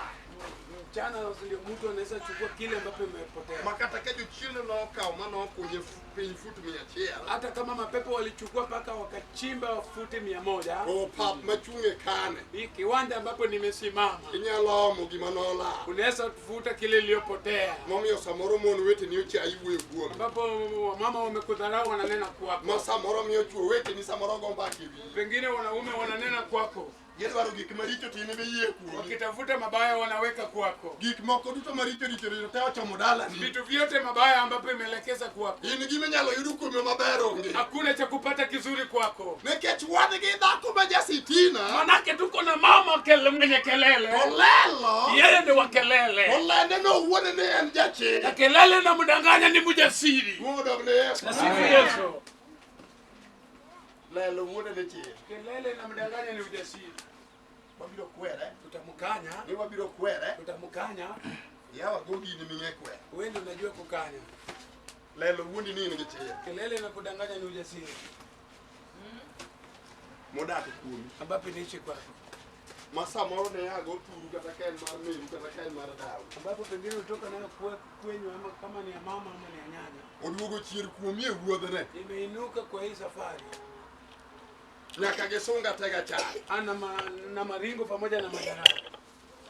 Mchana ndio mtu anaweza chukua kile ambacho imepotea. Makata ka jochiende nokawo manokunye piny fut 100. Hata kama mapepo walichukua mpaka wakachimba futi 100. To pap machung' e kane. Hii kiwanja ambapo nimesimama. Inyalo omo gima nolal. Unaweza kuvuta kile iliyopotea. Momiyo samoro mon weteni ochayi wuoyo kuomi. Ambapo wamama wamekudharau wananena kwako. Ma samoro miyo chwo weteni samoro go mbaka e wiyi. Pengine wanaume wananena kwako. Gidwaro gik maricho to in ema iyie kuomi. Wakitafuta mabaya wanaweka kwako. Gik moko duto maricho richo richo te ochomo dalani. Vitu vyote mabaya ambapo imeelekeza kwako. In gima inyalo yudo kuome maber onge. Hakuna cha kupata kizuri kwako. Nikech wan gi dhako ma jasitina. Manake tuko na mama mwenye kelele. Olelo. Yeye ndio wa kelele. Olende no wuone ni en jachir. Na kelele na mdanganya ni mjasiri. Duong' odog ne Yesu. Nasifu Yesu. Lelo wuone ni chir. Kelele na mdanganya ni ujasiri. Wabiro kwere. Tutamkanya. Ni wabiro kwere. Tutamkanya. Yawa go gini ming'e kwere. Wewe ndio unajua kukanya. Lelo wuondi ni in gi chir. Kelele na kudanganya ni ujasiri. Modak kuomi. Ambapo niishi kwako. Ma samoro ne yago turu kata ka en mar meru kata ka en mar dawu. Ambapo pengine utoka nayo kwenyu ama kama ni ya mama ama ni ya nyanya. Oduogo chir kuomi e wuodhne. Imeinuka kwa hii safari. Nyaka gisunga tega chai. Ana na maringo pamoja na madaraka.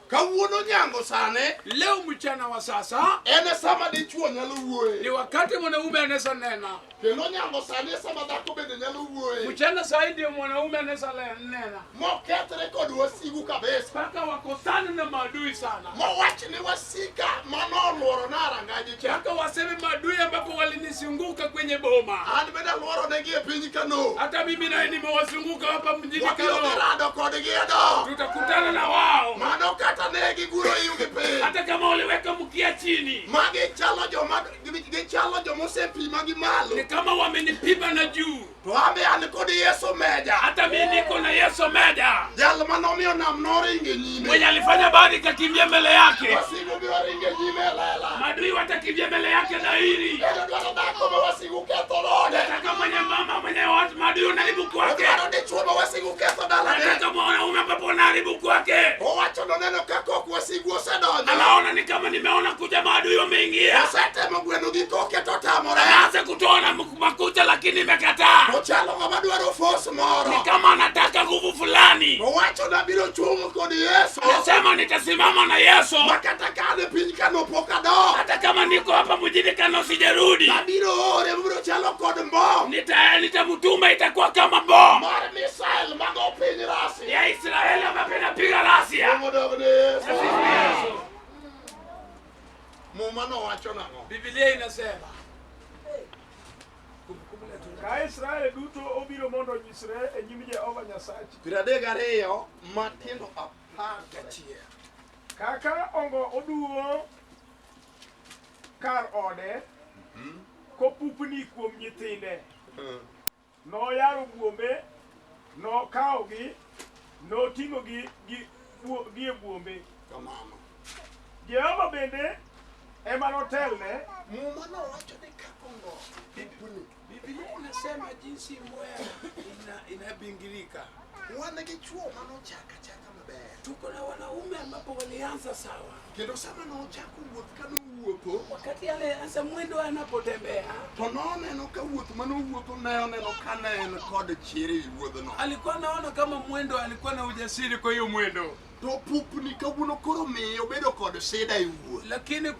Kawuono nyango sane Leo mchana wa sasa en e sama dichuo nyalo ni wuoye. wakati mwanaume anaweza nena. Kendo nyango sani e sama dhako bende nyalo wuoye. Mchana saa hii ndio mwanaume anaweza nena Mokethre kod wasigu kabisa. mpaka wakosane na maadui sana, Mowach ni wasika manoluoro na rangaji cha. mpaka waseme maadui ambapo walinizunguka kwenye boma. An bende aluoronegi e piny Kano. Hata mimi naye nimewazunguka hapa mjini Wabiro dhi Kano, rado kodgi e dho. tutakutana na wao Mano kata ne giguro iwgi piny. hata kama waliweka mkia chini, Magi chalo joma gichalo joma osepima gi malo. ni kama wamenipima na juu. To an be an kod Yesu meja. Hata mimi niko na Yesu meja Jal manomiyo nam noringo e nyime. mwenye alifanya bahari ikakimbia mbele yake, Wasigu biro ringo e nyime e lela. maadui watakimbia mbele yake dhahiri. Kendo dwaro dhako ma wasigu ketho ode. Nataka mwenye mama mwenye watu maadui unaharibu kwake, Odwaro dichuo ma wasigu ketho dalane. nataka mwanaume ambapo unaharibu kwake. Owacho noneno ka kok wasigu osedonjo. Anaona ni kama nimeona kuja maadui wameingia, Osetemo gweno gi koke to otamore. anaanza kutoa na makucha, lakini imekataa. Ochalo ng'ama dwaro force Ni moro. kama anataka nguvu fulani. Owacho nabiro chung' kod Yesu. Anasema nitasimama na Yesu Ma kata ka an e piny Kano pok adok. hata kama niko hapa mjini Kano sijarudi, Abiro ore mabiro chalo kod mbom nitamtuma, itakuwa kama bomu mar missile mago piny Rasia. ya Israeli ambapo inapiga Rasia. Odog ne Yesu. Yesu. Muma nowacho nang'o? Biblia inasema Ka Israel duto obiro mondo onyisre e nyim Jehova Nyasachi. 32 matindo 11. Kaka ongo oduwo kar ode kopupni kuom nyithinde. Noyaro buombe, nokawogi, noting'ogi gi e buombe. Kamano. Jehova bende ema notelne Muma nowacho ni kaka ongo pupni. Biblia inasema jinsi mbweha inabingirika. Wan gi chuo manochako achaka maber. Tuko na wanaume ambapo walianza sawa, Kendo sama nochako wuoth kanowuotho, wakati alianza mwendo anapotembea to noneno ka wuoth manowuotho ne oneno ka ne en kod chir e wuodhno. alikuwa anaona kama mwendo, alikuwa na ujasiri kwa hiyo mwendo, To pupni kawuono koro miyo obedo kod sida e wuoth. lakini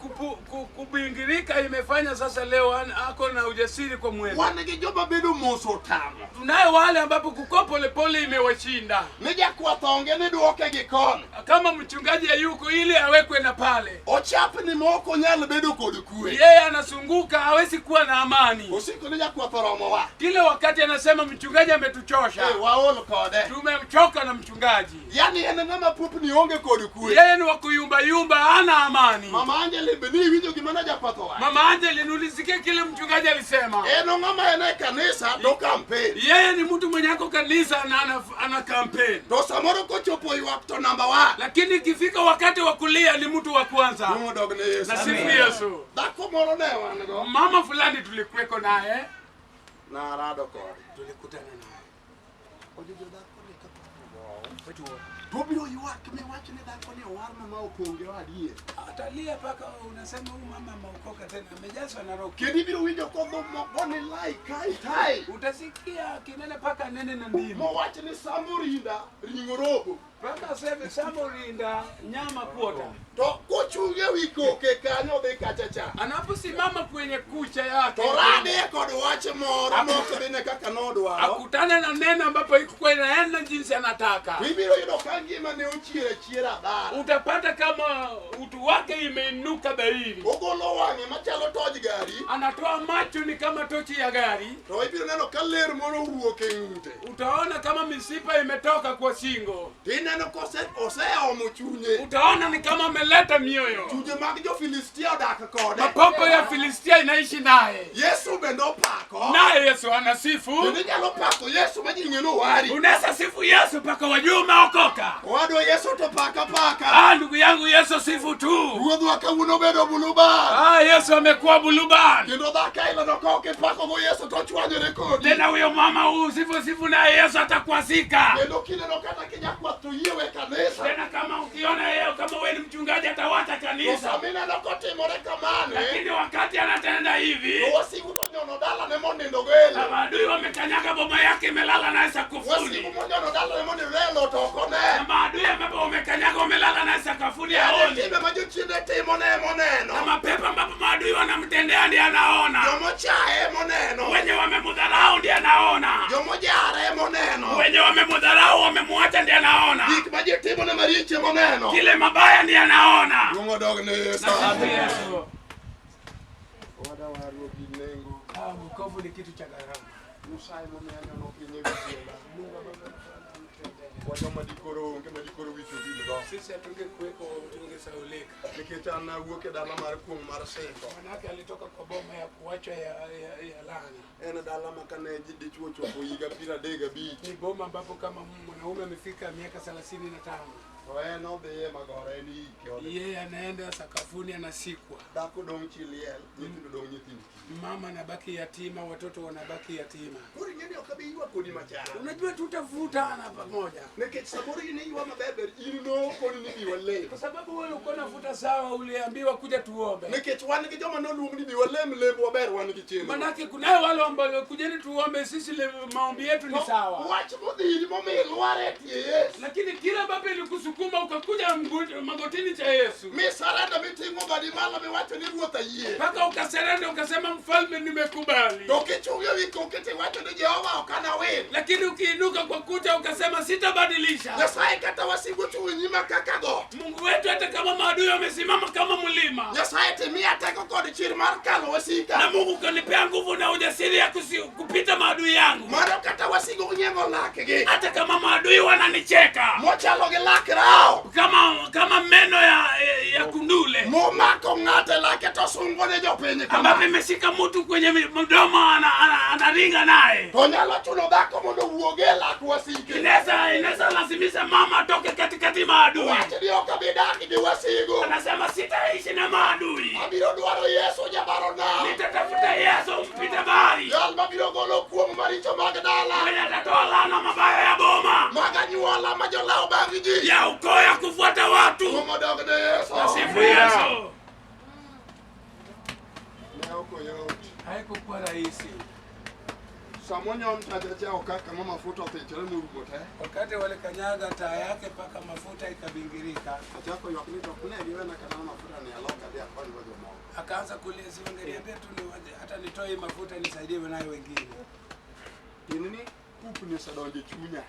kubingirika imefanya sasa leo ako na ujasiri kwa mwendo. Wan gi joma bedo mos otamo. Tunaye wale ambapo kukua polepole imewashinda, Ni jakwath onge ni duoke gi koni. kama mchungaji hayuko ili awekwe na pale, Ochapni ma ok onyal bedo kod kwe. yeye anazunguka, hawezi kuwa na amani. Osiko ni jakwath oromowa. Kila wakati anasema mchungaji ametuchosha, Eh, waol kode. tumemchoka na mchungaji. Yani en ng'ama pupni onge kod kwe. Yeye ni wa kuyumbayumba, hana amani. Mama Angela be ni iwinjo gima ne jakwath owacho. Mama Angeli, nulisikia kile mchungaji alisema. En ng'ama en e kanisa to campaign. Yeye ni mtu mwenye ako kanisa na ana kampeni, To samoro kochopo ywak to namba one. lakini ikifika wakati wa kulia ni mtu wa kwanza. Duong' odog ne Yesu. Na sifu Yesu. Dhako moro ne wan go. Mama fulani tulikuweko naye, Narado kode. tulikutana naye Ojojo dhako ni kapok ogowo. To obiro ywak miwach ni dhako ni owarna ma ok onge adier. Atalia mpaka unasema huyu mama ameokoka tena, amejazwa na Roho. Kendo ibiro winjo kodho moko ni lai kai tai. Utasikia kinene mpaka nene na ndimi Mowach ni samorinda ring'o robo. mpaka aseme samorinda nyama kuota. To kochung' ewi koke kanyo odhi kacha cha. Anaposimama kwenye kucha yake To rade kod wach moro mok dhine kaka nodwaro. akutane na neno ambapo ikuwa inaenda jinsi anataka, To ibiro yudo ka ngima ne ochier achiera dhara. utapata kama utu wake imeinuka dhahiri. Ogolo wang'e machalo toj gari. Anatoa macho ni kama tochi ya gari, To ibiro neno ka ler moro owuok e ng'ute. utaona kama misipa imetoka kwa shingo, Tineno kose oseomo chunye. utaona ni kama ameleta mioyo. Chunje mag jo-Filistia odak kode. Mapopo ya Filistia inaishi naye, Yesu bende opako. naye Yesu anasifu. Kendo inyalo pako Yesu ma ji ng'e ni owari. Unaweza sifu Yesu mpaka wajue umeokoka. Owadwa Yesu to paka paka. Ah, ndugu yangu, Yesu sifu tu. Ruodhwa kawuono obedo buluban. Ah, Yesu amekuwa buluban. Kendo dhako ailano ka ok ipakogo Yesu to ochwanyore kodi. Tena huyo mama huyu sifu sifu, naye Yesu atakwasika. Kendo kineno kata kijakwath to yie we kanisa. Tena kama ukiona yeye kama wewe ni mchungaji atawacha To kanisa, sama ineno kotimore kamano, lakini wakati anatenda hivi to wasigu to nyono monyono dalane monindo go e Na lo. maadui wamekanyaga boma yake imelala naye Wasigu sakafuni. monyono dalane monindo e lo to ok Na one. maadui ambapo wamekanyaga wamelala naye sakafuni En haoni. timbe ma jochiende timone Na emoneno. mapepo ambapo maadui wanamtendea ndiye anaona. Jomochaye emoneno. Wenye wamemdharau ndiye anaona. Jomojare emoneno. Wenye wamemdharau wamemwacha ndiye anaona. Gik ma ji timone maricho emoneno. Kile mabaya ndiye anaona. Duong' odog ne Yesu. Asante Yesu. Owada warruok gi nengo. Ah, wokovu ni kitu cha gharama. Nyasaye momiyo anyono piny e wi tienda. Mungu ambaye anatutendea. Wa joma dikoro onge ma dikoro wich owilgo. Sisi hatungekuweko tungesaulika. Nikech an nawuok e dala mar kuong' mar Siko. Manake alitoka kwa boma ya kuachwa ya laana. En dala ma kane ji dichuo ochopo higa piero adek gabich Ni boma ambapo kama mwanaume amefika miaka 35 to en odhi e magora en ike odhi. yeye anaenda sakafuni anasikwa, Dhako dong' chi liel, nyithindo dong' nyithind kiye. mama anabaki yatima, watoto wanabaki yatima. Koro ing'e ni ok abi ywak kodi machal. Unajua tutavutana pamoja, Nikech samoro in iywa maber ber in nokoni ni bi walem. kwa sababu wewe ulikuwa unavuta sawa, uliambiwa kuja tuombe. Nikech wan gi joma noluong ni bi walem lembwa ber wan gi chenro. Manake kunayo wale ambao kujeni tuombe, sisi maombi yetu ni sawa, Wach modhiri momiyo ilwar e tie Yesu. lakini kila ambapo ilikusukuma ukakuja magotini cha Yesu Mi sarenda miting'o badi malo miwacho ni ruoth ayie. mpaka ukaserenda ukasema, mfalme, nimekubali. To kichung'e wi koke tiwacho ni Jehova ok anawil. Lakini ukiinuka kwa kucha ukasema sitabadilisha. Nyasaye kata wasigu ochung' e nyima kaka got. Mungu wetu, hata kama maadui wamesimama kama mlima, Nyasaye timiya teko kod chir mar kalo na wasika. Mungu ukanipea nguvu na ujasiri ya kupita maadui yangu, Mano kata wasigu nyiego lakgi. hata kama maadui wananicheka Mochalo gi lak rao. kama meno ya kundule Momako ng'ato e lake to sungo ne jopiny ambapo kama. imeshika mtu kwenye mdomo anaringa naye. To nyalo chuno dhako mondo owuog e lak wasike. Inaweza lazimisha mama atoke katikati maadui. Wach ni ok abi dak gi wasigu. Anasema sitaishi na maadui, Abiro dwaro Yesu jabaro nam. nitatafuta Yesu mpita bahari Jal mabiro golo kuom maricho mag dala. mwenye atatoa laana mabaya ya boma Mag anyuola ma jolawo bang' ji. ya ukoo ya kufuata watu. Kuom odog ne Yesu. Sifu Yesu. Ne ok oyot. Haikukuwa rahisi Sama onyon taja cha okaka ma mafuta othichore morumo te. wakati walikanyaga taa yake mpaka mafuta ikabingirika, Achako ywak ni to ok ne giwena kata mafuta ni alok adhi akonygo jomoko. akaanza kulia, si wangeniambia tu hata nitoe hii mafuta nisaidie nayo wengine, Tiende ni pupni osedonjo e chunya.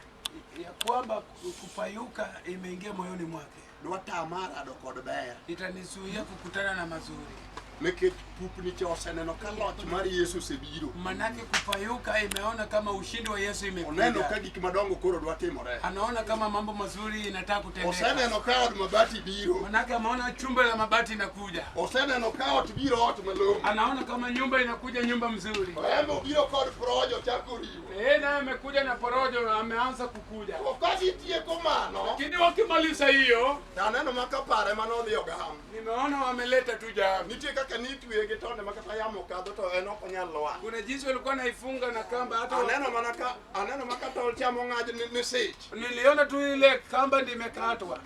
ya kwamba kupayuka imeingia moyoni mwake, Dwa tama rado kod ber. itanizuia kukutana na mazuri. Nikech pupni cha oseneno ka loch mar Yesu osebiro. Manake kupayuka imeona kama ushindi wa Yesu Oneno ka imekuja, gik madongo koro dwa timore. anaona kama mambo mazuri inataka kutendeka. Oseneno ka od mabati biro. Manake ameona chumba la mabati inakuja, Oseneno ka ot biro ot malong'o. anaona kama nyumba inakuja, nyumba mzuri. To en be obiro kod projo chako riwo. Yeye naye amekuja na porojo, ameanza kukuja. To ka gitieko mano, Lakini wakimaliza hiyo, to aneno ma ka pare manodhi ogam. nimeona wameleta tu jami. Nitie kaka nitweye gi tonde ma kata yamo kadho to en ok onyal lwar. Kuna jinsi walikuwa naifunga na kamba, hata Aneno mana ka aneno ma ka tol chamo ng'aj ni sich. niliona tu ile kamba ndio imekatwa,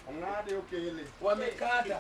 Ong'ade okele. wamekata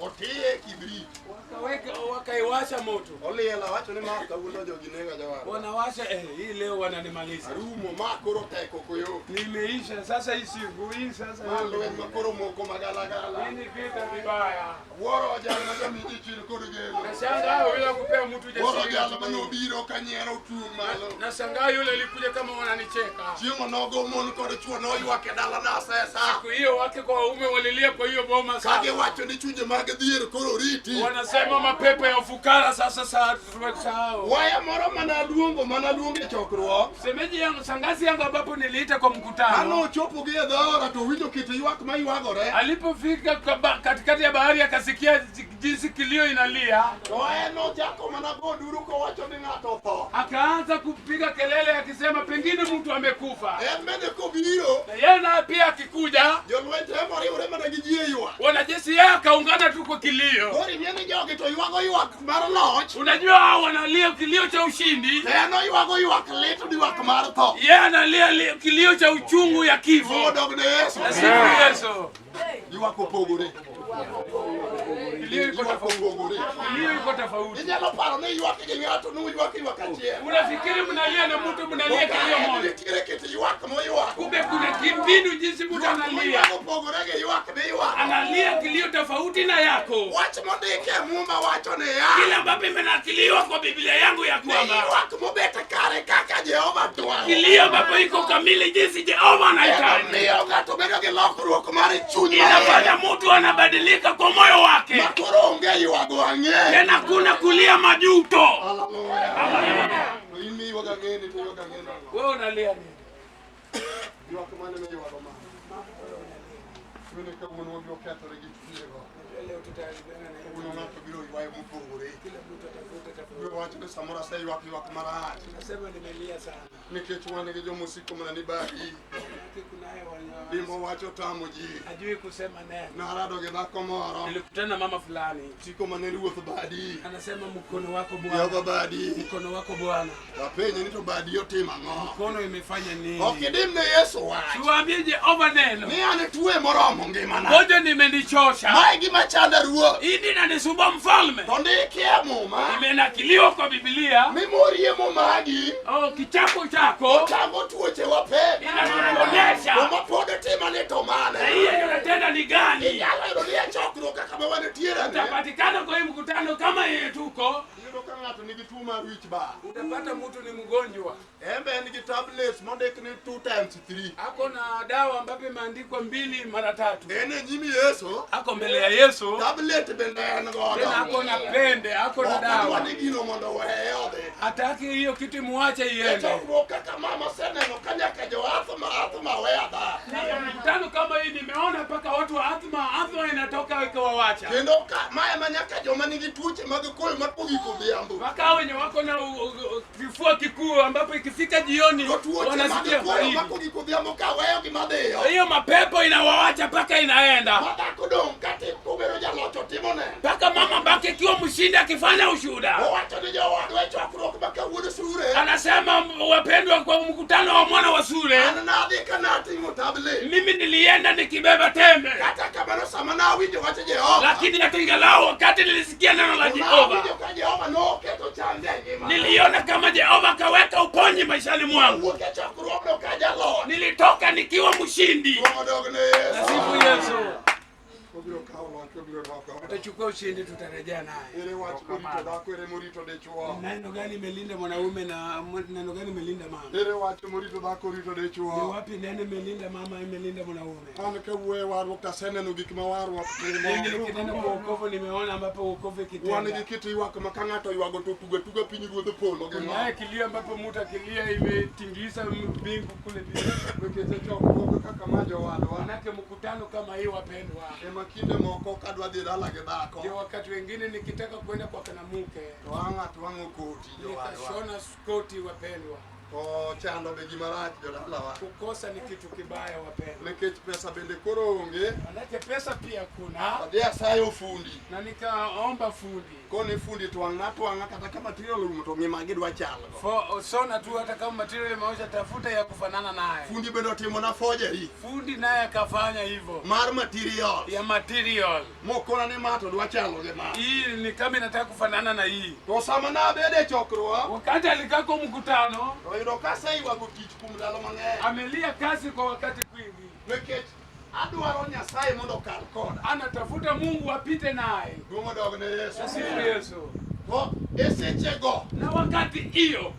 Otiye kibrit. wakaweka, wakaiwasha moto, Oliel awacho ni ma kawuono jogi nega jawar. wanawasha hii leo wananimaliza, Arumo ma koro tek ok oyot. nimeisha sasa. Hii siku hii sasa, Ma lweny ma koro moko magalagala. hii ni vita vibaya. Wuoro jal ma jamiji chir kod geno. Nashangaa yule kupea mtu Wuoro jasiri. jal manobiro ka nyiero otung' malo. Nashangaa yule alikuja kama wananicheka. Chieng' onogo mon kod chwo noywak e dala nasesa. Siku hiyo wake kwa waume walilia kwa hiyo boma Ka sana. giwacho ni chunje mag dhier koro riti. Wanasema mapepo ya ufukara sasa sasa tumesahau. Waya moro manaluongo e chokruok. Semeji yangu shangazi yangu ambapo niliita kwa Kane mkutano. ochopo gi e dhoora to owinjo kit ywak maywagore. Alipofika katikati ya bahari akasikia jinsi kilio inalia. To en ochako mana go duru kowacho ni ng'ato otho. Akaanza kupiga kelele akisema pengine mtu amekufa. En bende kobiro, Na yeye naye pia akikuja, jolweny te moriwre mana gi ji e ywak. wanajeshi yeye akaungana tu kwa kilio. Koro ing'e ni jogi to ywago ywak mar loch, Unajua hao wanalia kilio cha ushindi, to en oywago ywak lit ywak mar tho. yeye analia kilio cha uchungu ya kifo. Odog ne Yesu. Asifiwe Yesu. Ywak opogore. Kilio iko Ywak tofauti. opogore. Kilio iko tofauti. Inyalo paro ni ywak gi ng'ato ni uywak ywak achiel. Unafikiri mnalia na mtu mnalia kilio To moja. nitiere kit ywak moywak. Kumbe kuna kimbinu jinsi mtu Ywak analia. moywak opogore gi ywak miywak. Analia kilio tofauti na yako. Wach mondiki e Muma wacho niya. Kile ambapo imenakiliwa kwa Biblia yangu ya Ni kwamba ywak mobet kare kaka Jehova dwaro. kilio ambapo iko kamili jinsi Jehova anahitaji. Miyo ng'ato bedo gi lokruok mar chuny Inafanya mtu anabadilika kwa moyo wake. ma koro onge ywago ang'e. Tena kuna kulia majuto. Haleluya. To in miywago ang'e ni to iywago ang'e nang'o? Wewe unalia nini? Ywak mane miywago ma? Tuone kawuono wabiro kethore gi chunjego. Leo tutaharibiana na Kawuono ng'ato biro ywayo mopogore. kila mtu atafuta tofauti. Biro wacho ni samoro aseywak ywak marach. Nasema nimelia sana. Nikech wan gi jomosiko mana ni badi. Manake kunaye wana Dimbo wacho tamo ji. hajui kusema neno. Narado gi dhako moro. Nilikutana na mama fulani Siko mane ruoth badi. anasema mkono wako Bwana, Jehova badi. mkono wako Bwana, Apenje ni to badi otimo ang'o? mkono imefanya nini? Ok idim ne Yesu wach. Tuambie Jehova neno, Ni an tuwe moromo ngimana. ngoja nimenichosha, Mae gima chanda ruoth. hii ndiyo inanisumbua mfalme. To ndikie muma. Imenakiliwa kwa Biblia. Mimorie momagi. Oh, kichapo chako Chango tuoche wa pep. inatuonyesha To ma pod tima ni to na mane. hiyo ndio unatenda ni gani. Inyalo yudo ni e chokruok kaka ma wantiere ni. Utapatikana kwa hii mkutano kama hii tuko, Iyudo ka ng'ato nigi tuo mar wich bar. utapata mtu ni mgonjwa En be en gi tablets mondik ni 2 times 3. ako na dawa ambapo imeandikwa mbili mara tatu, En e nyim Yesu. ako mbele ya Yesu Tablet bende en godo. tena ako na pende, ako na Ok odwa dawa, ni gino mondo oweye odhi. hataki hiyo kitu imuache E iende. chokruok kaka mama oseneno ka nyaka jo athma athma weya dha. Mkutano kama hii nimeona mpaka watu wa athma, athma inatoka ikawawacha Kendo ka ma ema nyaka joma nigi tuoche mag koyo ma kogik odhiambo. mpaka wenye wako na kifua kikuu ambapo ikifika jioni To tuoche mag wanasikia koyo baridi. ma kogik odhiambo ka weyogi madhiyo. Hiyo mapepo inawawacha mpaka inaenda Ma dhako dong' kata kobedo jaloch otimo neno. mpaka mama baki akiwa mshindi akifanya ushuhuda. Owacho ni jowadwa e chokruok ma kawuono sure. Anasema wapendwa, kwa mkutano wa mwana wa Sure, An nadhi ka nating'o tablet. mimi nilienda nikibeba tembe, Kata kamano sama nawinjo wach Jehova. lakini hata ingalau wakati nilisikia neno la Jehova, Nawinjo ka Jehova noketo chande e ngimana. niliona kama Jehova akaweka uponyi maishani mwangu. Awuok e chokruogno ka jaloch. Nilitoka nikiwa mshindi. Duong' odog ne Yesu. Nasifu Yesu. Obiro kawo loch, obiro dok godo. Tutachukua ushindi, tutarejea naye. Ere wach morito dhako, ere morito dichuo. Neno gani imelinda mwanaume na neno gani imelinda mama? Ere wach morito dhako, orito Ni dichuo. wapi neno imelinda mama, imelinda mwanaume? An kawuoyo e warruok to aseneno gik ma warruok Mimi timo. nikinena kwa wokovu nimeona ambapo wokovu Wan gi ikitenda. kit ywak ma ka ng'ato oywago to tugo atuga piny ruodh polo gi Kunaye ng'o. kilio ambapo mtu akilia imetingisa mbingu kule mbingu. Nikech e chokruoge kaka ma jowadwa, Manake mkutano kama hii wapendwa, ema kinde moko kadwa dhi dala gi ndio dhako, wakati wengine nikitaka kwenda kwa kina mke to ang' atwang'o koti jowadwa. nikashona skoti wapendwa. To chando be gima rach jodalawa. Kukosa ni kitu kibaya wapendwa, Nikech pesa bende koro onge, manake pesa pia kuna, adhi asayo fundi. na nikaomba fundi Koni fundi twang'na twang'a kata ka material orumo to ng'ima gidwa chalgo. Sona tu, hata kama material imeosha, tafuta ya kufanana naye. Fundi bende otimona forgery Fundi naye akafanya hivyo mar material. ya material Mokona ni ma to dwa chalo gi ma. hii, ni kama inataka kufanana na hii. To sama nabedo e chokruok, Wakati alikaa kwa mkutano, to yudo kaseywago tich kuom ndalo mang'eny. amelia kazi kwa wakati kwingi, Nikech adwaro Nyasaye mondo okal koda. anatafuta Mungu apite naye. Duong' odog ne Yesu. Asifu Yesu. To e sechego, Na wakati hiyo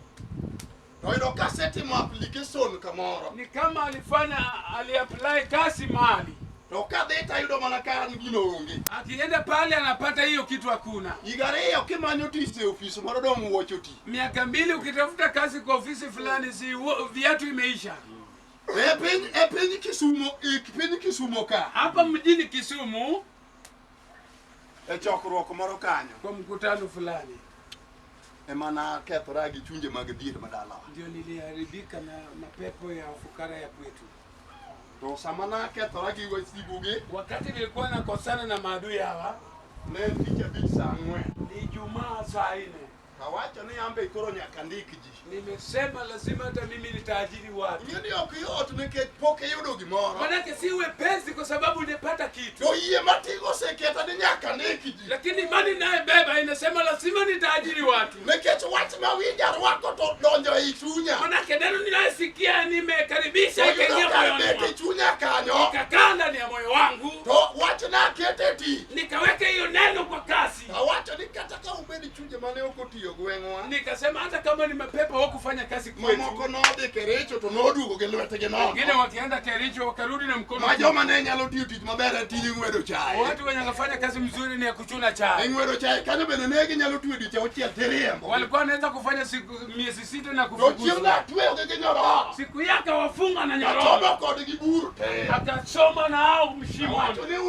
to yudo kasetimo application kamoro. ni kama alifanya aliapply kazi mahali, To kadhi tayudo mana ka an gino onge. akienda pale anapata hiyo kitu hakuna. Higa ariyo kimanyo tich e ofis moro dong' wuoch oti. Miaka 2 ukitafuta kazi kwa ofisi fulani, si viatu imeisha. E piny Kisumo, e piny Kisumo ka, Hapa mjini Kisumu e chokruok moro kanyo, kwa mkutano fulani ema nakethora gi chunje mag dhier madalawa. ndio niliharibika na mapepo ya fukara ya kwetu. To sama nakethora gi wasigugi, Wakati nilikuwa nakosana na maadui hawa ne en tich abich sa ang'wen. ni Ijumaa saa 4. Awacho ni ambe koro nyaka ndik ji. Nimesema lazima hata mimi nitaajiri watu. Ing'e ni ok yot nikech pok iyudo gimoro. Manake si wepesi kwa sababu hujapata kitu. To yie matigo oseketa ni nyaka ndik ji. Lakini imani nayebeba inasema lazima nitaajiri watu. Nikech wach ma winjo arwako to donjo ei chunya. Manake neno ninayosikia nimekaribisha Oyudo ikaingia kar moyoni bet e mwangu. chunya kanyo. Ikakaa ndani ya moyo wangu, To wachna akete tich. nikaweka hiyo neno kwa kasi. Awacho ni kata ka ubed chunje mane ok otiyo gweng'wa. Nikasema hata kama ni mapepo hawakufanya kazi kwetu. Mamoko nodhi Kericho to noduogo gi lwetgi Wengine nono. wakienda Kericho wakarudi na mkono. Ma joma ne nyalo tiyo tich maber en tij ng'wedo chae. Watu wenye wanafanya kazi mzuri ni ya kuchuna E chai. ng'wedo chae kanyo bende ne ginyalo tuwe dweche auchiel tiriembo. Walikuwa wanaweza kufanya siku miezi 6 na To chieng' kufukuzwa. natweyogi gi nyororo. Siku yake wafunga na nyororo, Achomo kodgi bur te. akachoma na hao mshimoni. Awacho ni